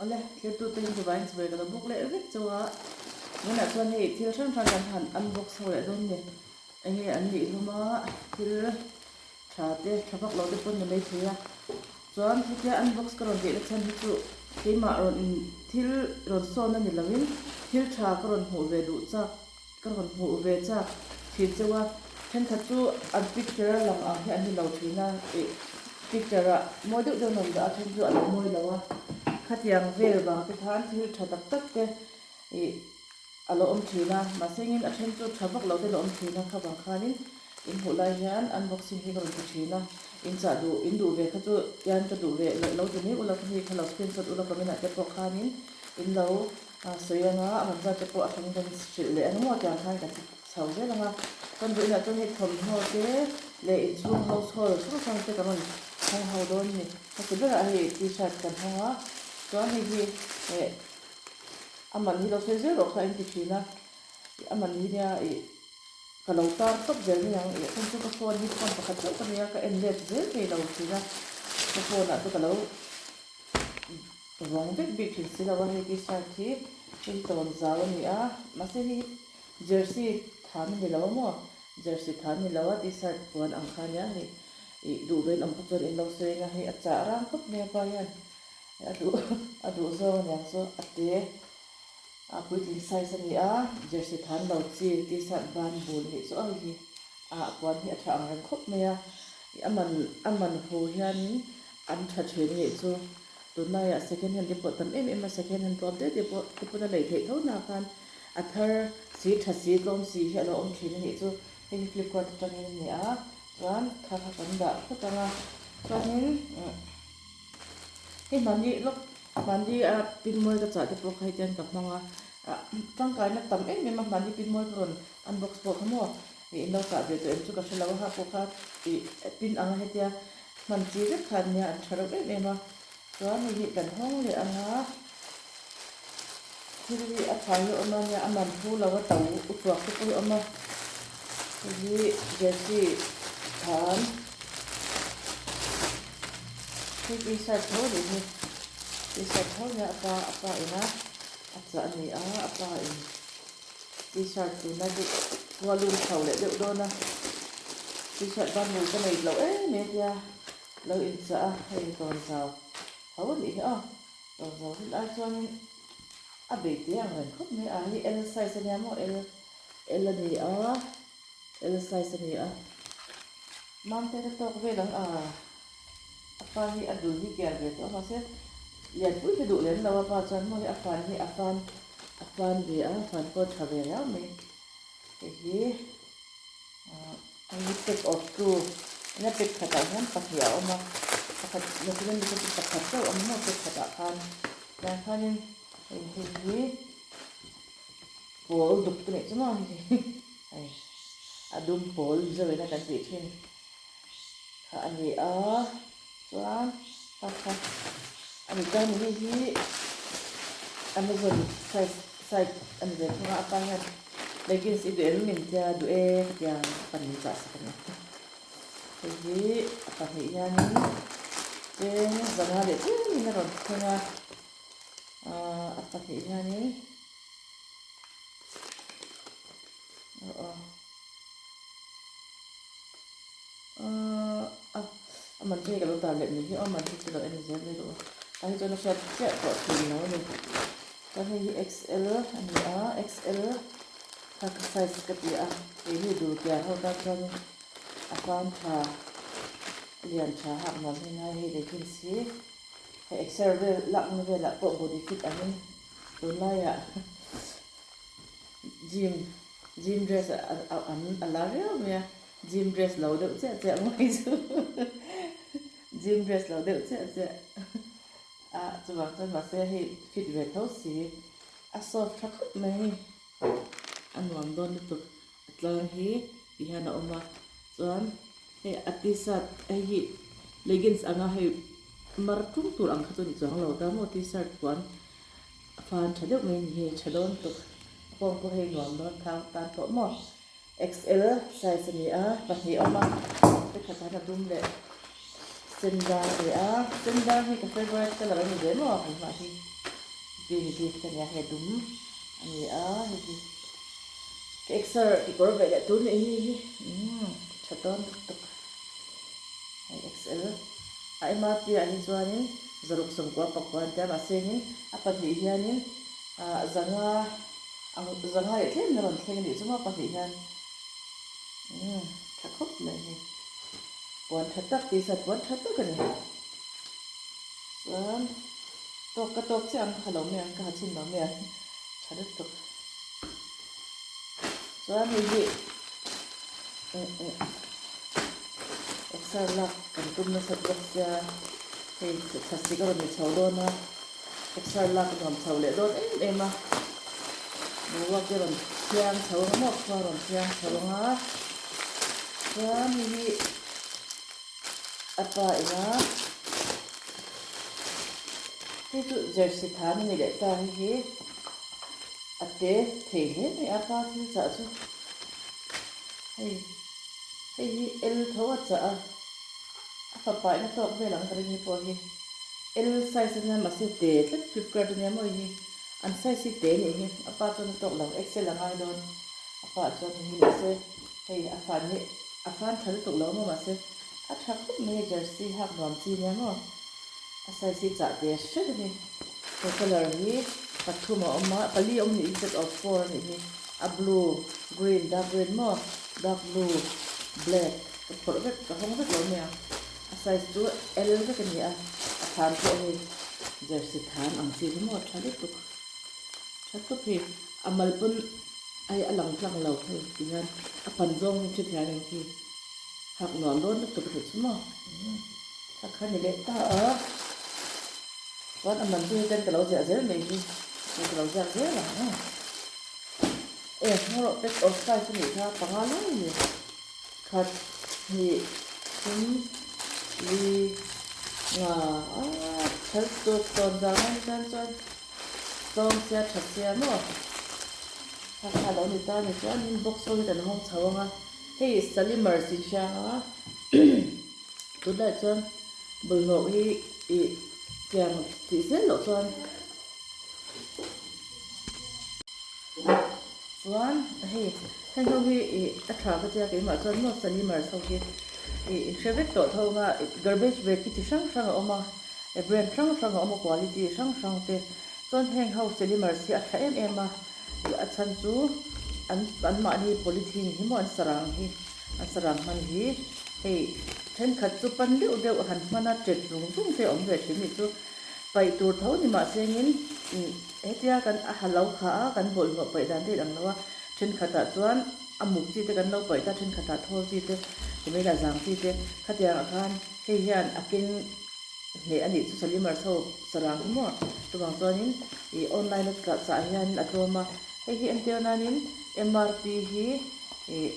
Awle, thirtute hi chuvangin chibai ka lo buk leh vek chauh a, tunah chuan hei thil hrang hrang kan han unbox ho leh dawn ni. Enge an nih hlawm a, thil tha te, tha vak lo te pawn ni mai thei a. Chuan hetia unbox ka rawn tih na chhan hi chu keimah rawn in thil rawn sawn a ni loin thil tha ka rawn hmuh ve duh chak. Ka rawn hmuh ve chak thin cheu a, thenkhat chu an picture a lang ang hi an ni lo thin a, ih picture ah mawi deuh deuh an awm dah a, then chu a lo mawi lo a, khatiang vel vang te khan thil tha tak tak te ih a lo awm thin a, mahse engin a then chu tha vak lo te a lo awm thin a, kha vang khanin in hmuh lai hian unboxing hi ka rawn ti thin a, in chah duh in duh ve kha chu tian ka duh ve lo ti mai ula khami kha lo screenshot ula comment ah te pawh khanin in lo A sawi anga a man zat te pawh a hrang kan hrilh leh ang maw tiang khan kan ti chho zel ang a. Chuan vawiinah chuan hei thawmhnaw te leh inchhung household hrang hrang te kan rawn hawng ho dawn a ni. Heti berah hei t-shirt kan hawng a, chuan hei hi eh a man hi lo sawi zel rawh kha a inti thin a, a man hi nia ih ka lo tar tawp zel mai ang ih chuan chu ka phone hi phone pakhat chauh ka nei a ka en let zel thei lo thin a, ka phone ah chu ka lo. Vawng vek bik thin si lo a, hei t-shirt hi hei hi tawn zau a ni a, mahse hei hi jersey than a ni lo a maw, jersey than a ni lo a t-shirt puan ang kha ania hei ih duh ve in awm kha chuan in lo sawi anga hei a chah rang khawp mai a pa hian a duh a duh zawng a niang chu a te a puitling size a ni a, jersey than lo chi t-shirt ban bul nih chu a hei hi ah puan hi a tha ang reng khawp mai a, a man a man hu hianin an tha thin a nih chu tunlaiah second hand te pawh tam em em a second hand tlawm te te pawh te pawn a lei theih tho na khan a thar si tha si tlawm si hi a lo awm thin a nih chu hei hi flipkart atangin a ni a chuan thar kha kan dah phawt ang a chuanin hei mahni lawk mahni a pin mawi ka chah te pawh kha hetiang ka hmang a ah tangkaina tam em em a mahni pin mawi ka rawn unbox pawh kha maw ih in lo chah ve tawh em chu ka hre lo a ha pawh kha ih pin ang a hetia hman chi vek kha ania an tha reuh em em a chuan hei hi kan hawng leh ang a thil hi a tha hi a awm a nia a man phu lo a to uchuak te pawh hi a awm a hei hi jersey than hei t-shirt tho a nih hi t-shirt tho nia a pa a pa in a a chah a ni a a pa in. T-shirt tuna chu khua lum chho leh deuh dawn a, T-shirt ban mul ka nei loh em em tia lo inchah a, hei tawn zau tho a nih hi aw, tawn zau rin ai chuanin a bei teh ang reng khawp mai a, hei L size a nia maw L L a ni a, L size a ni a, Mamte te tawk vel ang a. A pa hi a dul hi kiar ve tawh a mahse lianpui hi duh lem lo a pa chuan maw hi a fan hi a fan a fan ve a fan pawh a tha ve riau mai hei hi ahh hei hi pack of two nia pack khatah hian pahnih a awm a pakhat nakin ami kha chu pakhat chauh a awm maw pack khatah khan tiang khanin hei hei hi pawl duk te nih chu maw hei hi hei a dum pawl zawina kan tih thin. Kha a ni a chuan kha kha a ni ta ni hei hi Amazon size site a ni ve thung a apa hian leggings i duh em min tia duh e ka tia a pahnih chah sak a ni hei hi a pahnih hianin cheng zanga leh tlemin a rawn thleng a ahh a pahnih hianin aw aw. Ahh a a man chu hei ka lo tar leh ni hi aw man chu chu lo en zel mai rawh a tah hi chuan a hriat chiah tawh thin lo a ni chuan hei hi XL a ni a XL kha ka size ka ti a keini dul pian ho tan chuan a fan tha a lian tha hak nuam hi ngai hei leggings hi hei exer vel lakna velah pawh body fit angin tunlaiah gym gym dress a an a la riau mai a gym dress lo deuh chiah chiah mai chu gym dress lo deuh chiah chiah a chuvang chuan mahse hei fit ve tho si a soft tha khawp mai a ni a nuam dawn lutuk a tlang hi ti hian a awm a chuan hei a t-shirt hei hi leggings anga hei mar tum tur ang kha chu a ni chuang lo ta maw t-shirt puan. A fan tha deuh mai a ni hei tha dawn tuk a pawng pawh hei nuam dawn thang tan pawh maw XL size a ni a pahnih a awm a pakhat ah hian a dum leh sen dang a ni a sen dang hi ka favourite colour a ni ve maw keimah hi. Pink hi ka nia hei dum a ni a hei hi ka exer kekawr ve leh tur nih hi hi umm tha dawn lutuk hei XL a MRP ah hi chuanin zaruk sawmkua pakua an tia mahse heng a pahnih hianin ah zanga ang zanga leh tlem na rawn thleng a nih chu maw a pahnih hian umm tha khawp mai hei puan tha tak t-shirt puan tha tak a ni chuan. Tawk ka tawk chiah ang ka ha lo mai ang ka ha chhin lo mai ang tha lutuk chuan hei hi exer lak kan tum nasa bawk sia hei thlasik a rawn ni chho dawn a exer lak a nuam chho leh dawn em em a boruak te rawn thiang chho ang a maw khua rawn thiang chho ang a chuan hei hi. A pa ina hei chu jersey than a ni leh ta hei hi a te thei hle mai a pa thil chah chu hei hei hi L tho a chah a a fapa ina tawk vel ang ka ring hi pawh hi L size ania mahse te tlat flipkart ania maw hei hi an size hi te a nih hi a pa chuan a tawk lo XL a ngai dawn a pa chuan hei hi mahse hei a fan hi. A fan tha lutuk lo maw mahse a tha khawp mai a jersey hak nuam chi nia maw a size hi chah ve hret a ni he colour hi pathum a awm a pali a awm nih hi set of four a nih hi a blue green dark green maw dark blue black ka phawrh vek ka hawng vek lo mai ang a size chu L vek a ni a a than pawh hei jersey than ang chi hi maw tha lutuk tha tawp hei a mal pawn. Hei a lang tlang lo hei ti hian a pan zawng hi hre thiam em khi hak nuam dawn lutuk a ti chu maw hak kha ni leh ta a chuan a man chu hei ten ka lo ziah zel mai hi hei ka lo ziak zel ang a e hmawlh pack of five a nih kha panga lai a ni khat hnih thum li nga a thal tawp tawn zang a ni tan chuan. Tlawm sia tha sia maw? Kha kha lo ni ta ni chuanin box ho hi kan hawng chho ang a, hei Salimar sin hrang a tunlaiah chuan bawlhhlawh hi ih tiang tih zel loh chuan chuan hei heng ho hi ih a tha ka tia keimah chuan maw Salimar ho hi ih inhre vek tawh tho ang a garbage bag hi chi hrang hrang a awm a. E brand hrang hrang a awm a quality hrang hrang te chuan heng ho Selimers hi a tha em em a ih a chhan chu an an mahni polythene hi maw an sarang hi an sarang hman hi hei thenkhat chu pan deuh deuh han hman a tet zung zung te a awm ve thin nih chu paih tur tho ni mahsengin ih hetia kan a ha lo kha a kan bawlhhlawh paih dan te inang lo a thenkhatah chuan a muk chi te kan lo paih ta thenkhatah thawl chi te ti mai la zang chi te khatiang ah khan hei hian a keng hneh a nih chu Salimars ho sarang hi maw chuvang chuanin ih online a tah chah hianin a tlawm a hei hi entir nanin MRP hi ih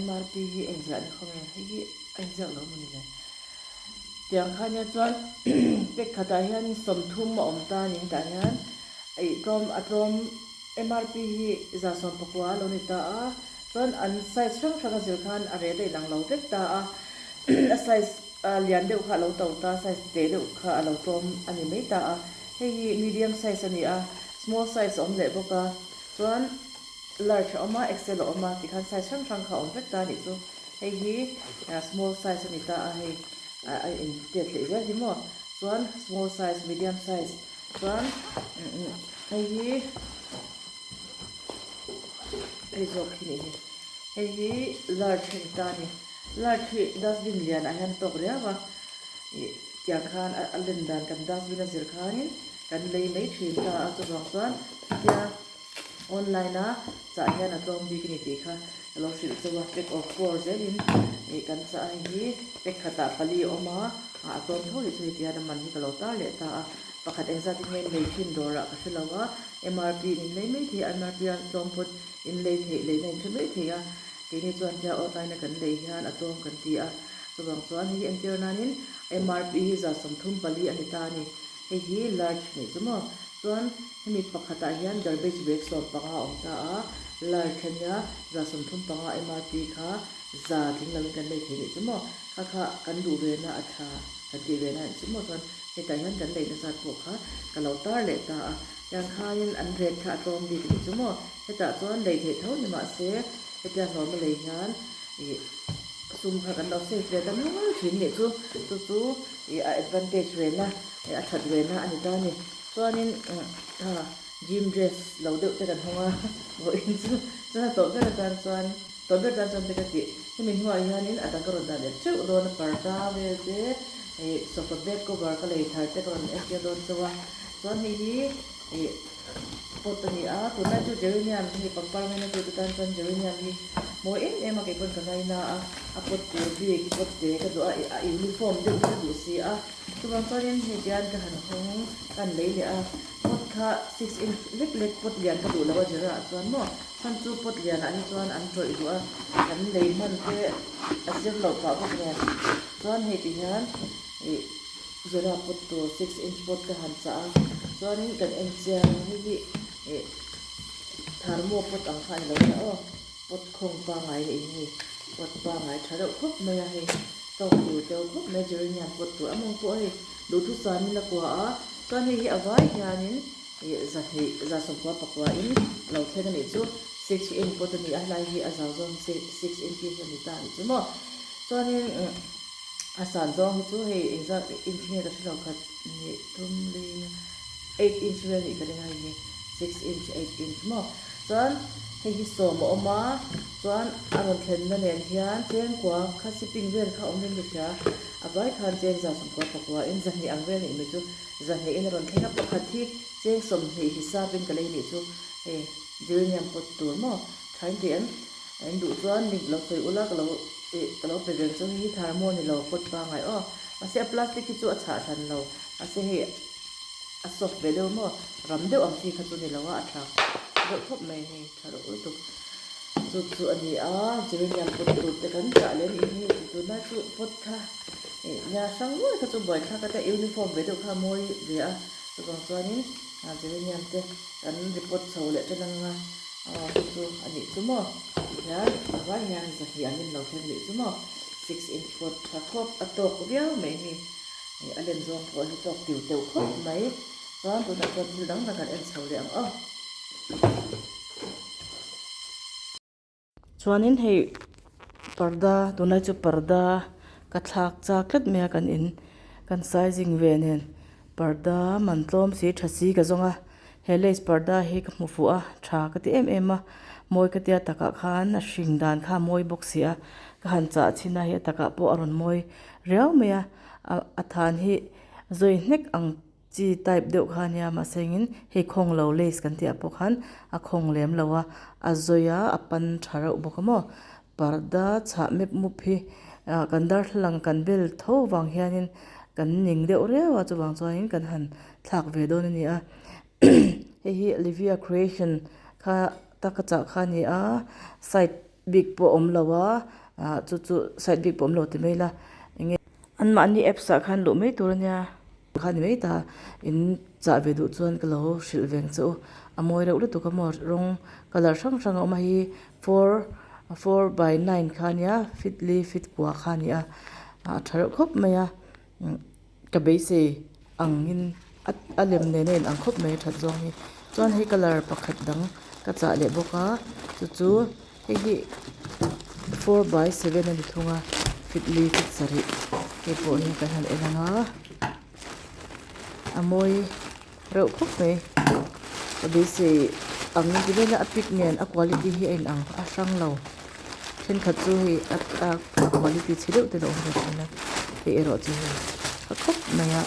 MRP hi engziah ni khaw nge hei hi a inziak lo maw ni le tiang kha nia chuan pack khatah hianin sawmthum a awm ta nin tah hian ih tlawm a tlawm MRP hi 119 a lo ni ta a chuan an size hrang hrang a zir khan a rate a inang lo vek ta a a size lian deuh kha a lo to ta size te deuh kha a lo tlawm a ni mai ta a hei hi medium size a ni a small size a awm leh bawk a chuan large a awm a XL a awm a tikhan size hrang hrang kha a awm vek ta a nih chu hei hi small size a ni ta a hei a intet leh zel hi maw chuan small size medium size Chuan hei hi hei zawk hi nih hi hei hi large a ni ta a ni large hi dustbin lianah hian tawk riau a ih tiang khan a len dan kan dustbin a zir khanin kan lei mai thin ta a chuvang chuan hetia online a chah hian a tlawm bik a ni tih kha ka lo hrilh chauh a pack of four zelin ih kan chah a hei hi pack khatah pali a awm a a tlawm tho leh chu heti hian a man hi ka lo tar leh ta a. Pakhat engzat in nge lei thin dawrah ka hre lo a, MRP in in lei mai thei a, MRP a tlawm phawt in lei theih leina in hre mai thei a, keini chuan tia online a kan lei hian a tlawm kan ti a, chuvang chuan hei hi entir nanin MRP hi 34 a ni ta a ni, hei hi large nih chu maw, chuan hemi pakhatah hian garbage bag 15 a awm ta a, large a nia 35 MRP kha za tling lovin kan lei thei nih chu maw, kha kha kan duh ve na a tha. Kan tih ve na chu maw chuan hetah hian kan leina zat pawh kha ka lo tar leh ta a, tiang khanin an rate kha a tlawm bik a ni chu maw. Hetah chuan lei theih tho ni mahse hetia hlawma lei hian ih sum kha kan lo save ve ta nual thin nih chu, chu chu ih a advantage ve na ih a that ve na a ni ta a ni. Chuanin ha gym dress lo deuh te kan hawng a vawiin chu chuan a tawh ber atan chuan. Tawh ber tan chuan te ka tih. Hemi hnuah hianin a dang ka rawn dah leh teuh dawn a, parda vel te, ih sofa bed cover ka lei thar te ka rawn entir dawn chauh a. Chuan hei hi ih pot a ni a, tunlai chu geranium hei pangpar ngaina tu te tan chuan geranium hi mawi em em a kei pawn ka ngaina a, a pot tur bik pot te ka duh a, a uniform deuh hi ka duh si a. Chuvang chuanin hei tian ka han hawng ka han lei leh a, pot kha six inch lek lek pot lian ka duh lo a zirah chuan maw. Chhan chu pot lianah hi chuan an tawih duh a, kan lei hman te a zir loh pah bawk nen. Chuan hei ti hian ih zira pot tur six inch pot ka han chah a, chuanin kan en chiang hei hi ih thermo pot ang kha a ni lo nia aw, pot khawng pangngai a nih hi hei, pot pangngai tha deuh khawp mai a hei, tawk tur teuh khawp mai geranium pot tur a mawng pawh hei duhthusam in a kua a, chuan hei hi a vai hianin. Ih zahnih 190 in a lo thleng a nih chu six inch pawt a ni a helai hi a zau zawng hi six inch hi a ni ta a nih chu maw chuanin a san zawng hi chu hei engzat inch nge ka hrelo khat hnih thum li eight inch vel nih ka ring a hei hi six inch eight inch maw chuan hei hi sawm a awm a chuan a rawn thlenna nen hian chengkua kha shipping vel kha a awm reng ka hria a vai khan cheng 190 in zahnih ang vel nih mai chu. Zahnih in a rawn thleng a, pakhat hi cheng 20 hisap in ka lei nih chu hei geranium pot tur maw tha in ti em? In duh chuan link lo sawi ula ka lo ih ka lo pe veng chu hei hi thar maw ni lo pot pangai aw mahse a plastic hi chu a chhah hran lo mahse hei a soft ve deuh maw ram deuh ang chi kha chu ni lo a a tha deuh khawp mai hei tha deuh lutuk chu chu a ni a geranium pot tur te kan chah leh a nih hi tunlai chu pot kha. Ih nia hrang nuai kha chu buaithlak a te uniform ve deuh kha a mawi ve a chuvang chuanin ah geranium te kan report chho leh tan ang a aw chu chu a nih chu maw tihian a vai hian zahnih an in lo thleng leh chu maw six inch pot tha khawp a tawk viau mai hi ih a len zawng pawh hi tawk tiu teuh khawp mai chuan tunah chuan thil dang dang kan en chho leh ang aw. Chuanin hei parda tunlai chu parda ka thlak chak tlat mai a kan in kan sizing ve nen parda man tlawm si tha si ka zawng a he lace parda hi ka hmu fuh a tha ka ti em em a mawi ka tia takah khan a hring dan kha a mawi bawk si a ka han chah chhin a hei a takah pawh a rawn mawi riau mai a a than hi zawi hnek ang. Chi type deuh kha ania mahse engin hei khawng lo lace kan tih ah pawh khan a khawng lem lo a a zawi a a pan tha reuh bawk a maw parda chhah mep mup hi ah kan darthlalang kan bel tho vang hianin kan ning deuh riau a chuvang chuanin kan han thlak ve dawn a ni a hei hi Livia creation kha taka chah kha a ni a side bik pawh a awm lo a ah chu chu side bik pawh a awm lo ti mai ila enge anmahni apps ah khan luh mai tur a nia. Kha ni mai ta, in chah ve duh chuan ka lo hrilh veng che u. A mawi reuh lutuk a maw rawng colour hrang hrang a awm a hei four four by nine kha a nia feet li feet kua kha a ni a a tha reuh khawp mai a ka beisei angin a lem nen a inang khawp mai a that zawng hi chuan hei colour pakhat dang ka chah leh bawk a chu chu hei hi four by seven a ni thung a feet li feet sarih hei pawh hi kan han en ang a a mawi reuh khawp mai ka beisei ang ti vel a a pic nen a quality hi a inang a hrang lo thenkhat chu hei a a quality chhe deuh te lo awm ve thin a hei erawh chu hei a khawp mai a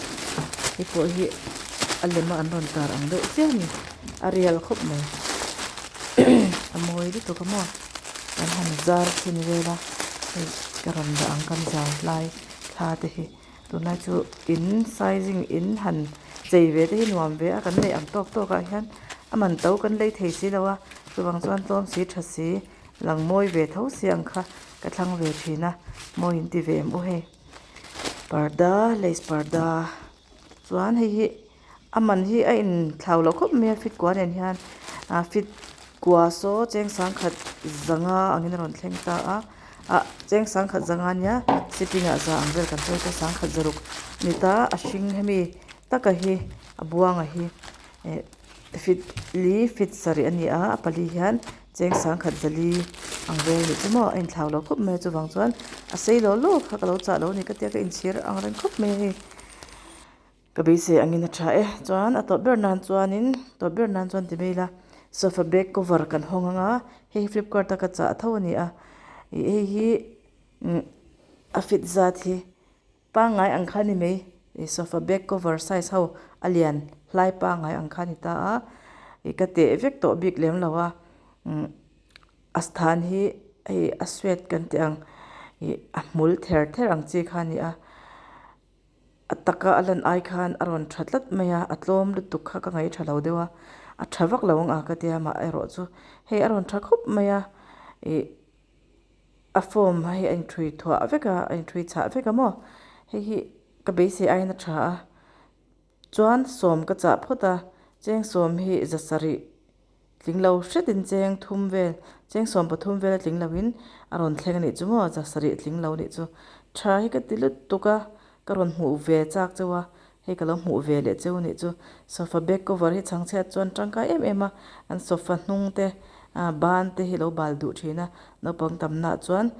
hei pawh hi a lem a an rawn tar ang deuh chiah a ni a real khawp mai a mawi lutuk a maw kan han zar chhin vel a hei ka rawn dah ang kan zar lai thla te hi. Tunlai chu in sizing in han chei ve te hi nuam ve a kan neih ang tawk tawk ah hian a man to kan lei thei si lo a chuvang chuan tlawm si tha si lang mawi ve tho si ang kha ka thlang ve thin a mawi in ti ve em u hei parda lace parda chuan hei hi. A man hi a inthlau loh khawp mai a fit kua nen hian ah fit kua saw cheng sangkhat zanga angin a rawn thleng ta a ah cheng sangkhat zanga ania shipping ah za ang vel kan chawi ta sangkhat zaruk ni ta a hring hemi taka hi a buanga hi eh feet li feet sarih a ni a a pali hian cheng sangkhat zali ang vel anih chu maw a inthlau lo khawp mai a chuvang chuan a sei law law kha ka lo chah lo a ni ka tia ka inchhir ang reng khawp mai a hei. Ka beisei angin a tha e. Chuan a tawp ber nan chuanin tawp ber nan chuan ti mai ila sofa back cover kan hawng ang a, hei hi flipkart a ka chah tho a ni a, ih hei hi umm a fit zat hi pangngai ang kha a ni mai, ih sofa back cover size ho a lian hlai pangngai ang kha a ni ta a, ih ka teh vek tawh bik lem lo a, umm a sthan hi hei a suet kan tih ang ih a hmul ther ther ang chi kha a ni a. A taka a lan ai khan a rawn tha tlat mai a, a tlawm lutuk kha ka ngaih tha lo deuh a, a tha vak lo ang a ka tia mah erawh chu hei a rawn tha khawp mai a, ih a form hei a inthui thuah vek a, a inthui chhah vek a maw, hei hi ka beisei aiin a tha a, chuan sawm ka chah phawt a, cheng sawm hi za sarih. Tling lo hretin cheng thum vel, cheng 13 vel a tling loin a rawn thleng a nih chu maw, 7 tling lo nih chu. Tha hi ka ti lutuk a, ka rawn hmuh ve chak cheu a, hei ka lo hmuh ve leh cheu nih chu. Sofa back cover hi chhangchhiat chuan tangkai em em a, an sofa hnung te, ban te hi lo bal duh thin a, naupang tamnaah chuan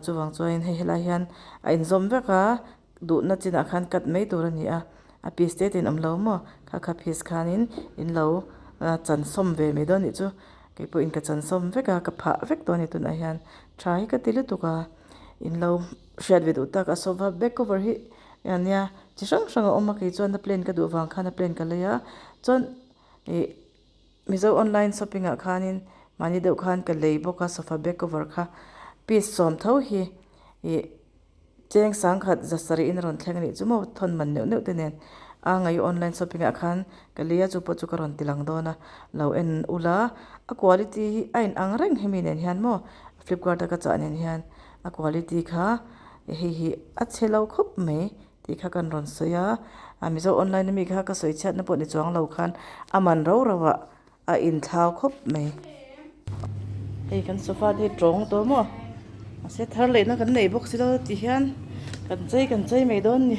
chuvang chuanin hei helai hian a inzawm vek a, Duhna chinah khan cut mai tur a ni a, a piece te te in awm lo maw? Kha kha piece khanin in lo chan sawm ve mai dawn nih chu, kei pawhin ka chan sawm vek a, ka phah vek dawn a ni tunah hian tha hi ka ti lutuk a, in lo hriat ve duh tak a sofa back cover hi ania chi hrang hrang a awm a kei chuan a plain ka duh vang khan a plain ka lei a, chuan ih Mizo online shopping ah khanin mahni deuh khan ka lei bawk a sofa back cover kha piece sawm tho hi ih. Cheng sangkhat 700 in a rawn thleng a nih chu maw thawn man neuh neuh te nen a ngaih online shopping ah khan ka lei a chu pawh chu ka rawn ti lang dawn a lo en ula a quality hi a in ang reng hemi nen hian maw flipkart a ka chah nen hian a quality kha hei hi a chhe lo khawp mai tih kha kan rawn sawi a a mizo online ami kha ka sawi chhiat na pawh ni chuang lo khan a man rau rau ah A inthlau khawp mai. Hei kan sofa te hi tawng tawh maw? Mahse thar lehna kan nei bawk si lo ti hian kan chei kan chei mai dawn ni.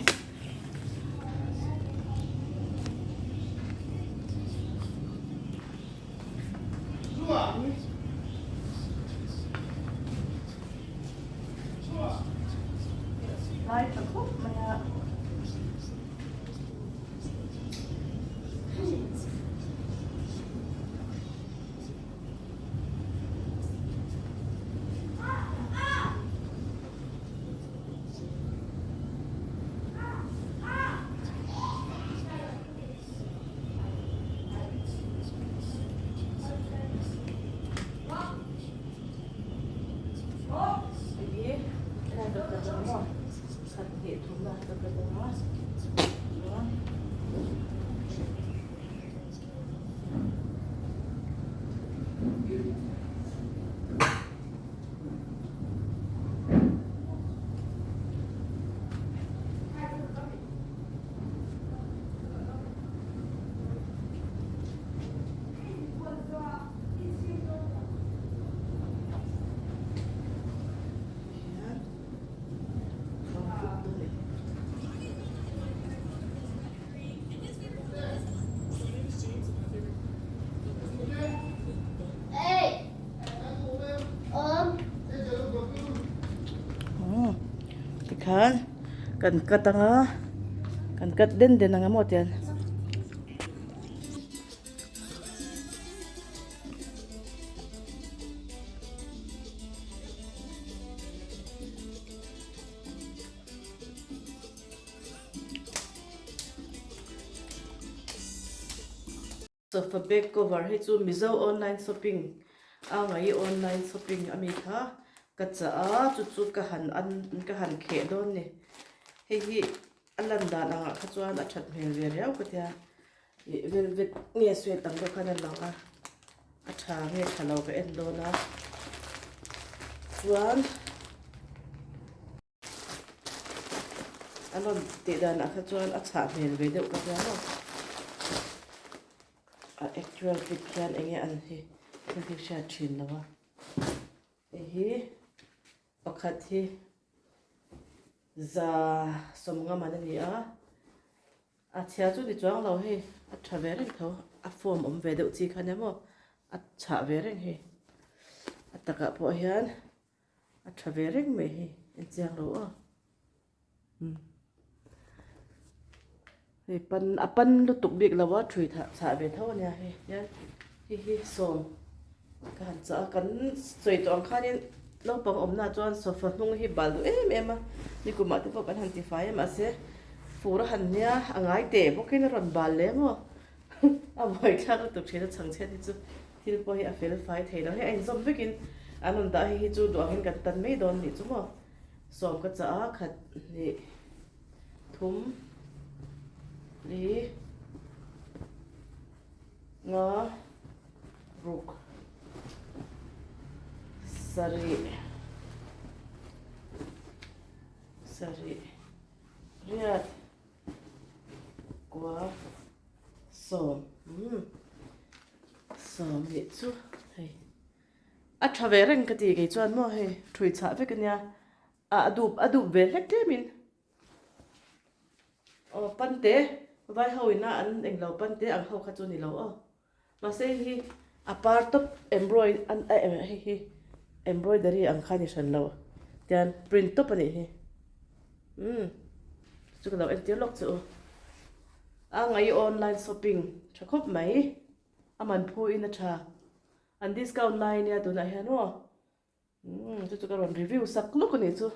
Lai tha khawp mai a. Tikhan kan cut anga kan cut den den anga maw tian. Sofa back cover hi chu Mizo online shopping a ngaih online shopping ami kha ka chah a chu chu ka han an ka han kheh dawn ni hei hi a lan dan angah kha chuan a that hmel ve riau ka tia ih velvet nge suet ang deuh khan a lang a a tha nge tha lo ka en dawn a chuan a rawn tih danah kha chuan a chhah hmel ve deuh ka tia maw a actual pic hian eng nge an hi thil hi hriat thin lo a hei hi pakhat hi 70 man a ni a. A chhia chu ni chuang lo hei a tha ve reng tho a form awm ve deuh chi kha nia maw a chhah ve reng hei a takah pawh hian a tha ve reng mai hei en chiang lo aw umm hei pan a pan lutuk bik lo a thui thah chhah ve tho a nia hei hian hei hi sawm ka han chah a kan sawi tawh ang khanin naupang awmna chuan sofa hnung hi bal duh em em a nikumah te pawh kan han tifai a mahse fur a han nia a ngai teh bawkin a rawn bal leh maw a buaithlak lutuk thin a chhangchhiat hi chu thil pawh hi a fel fai thei lo hei a inzawm vekin an rawn dah hei hi chu duh angin kan tan mai dawn nih chu maw sawm ka chah a khat hnih thum li nga ruk sarih sarih riat kua sawm umm sawm nih chu hei a tha ve reng ka ti kei chuan maw hei thui chhah vek ania a dup a dup ve hlek tlem in. Aw pante vai ho ina an englo pante ang ho kha chu ni lo aw mahse hei hi a par tawp embroid an a em hei hi embroidery ang kha ni hran lo tian print tawp a nih hi umm chu ka lo entir lawk chu a ngai online shopping tha khawp mai a man phu in a tha an discount lai ania tunah hian aw umm chu chu ka rawn review sak lawk a nih chu.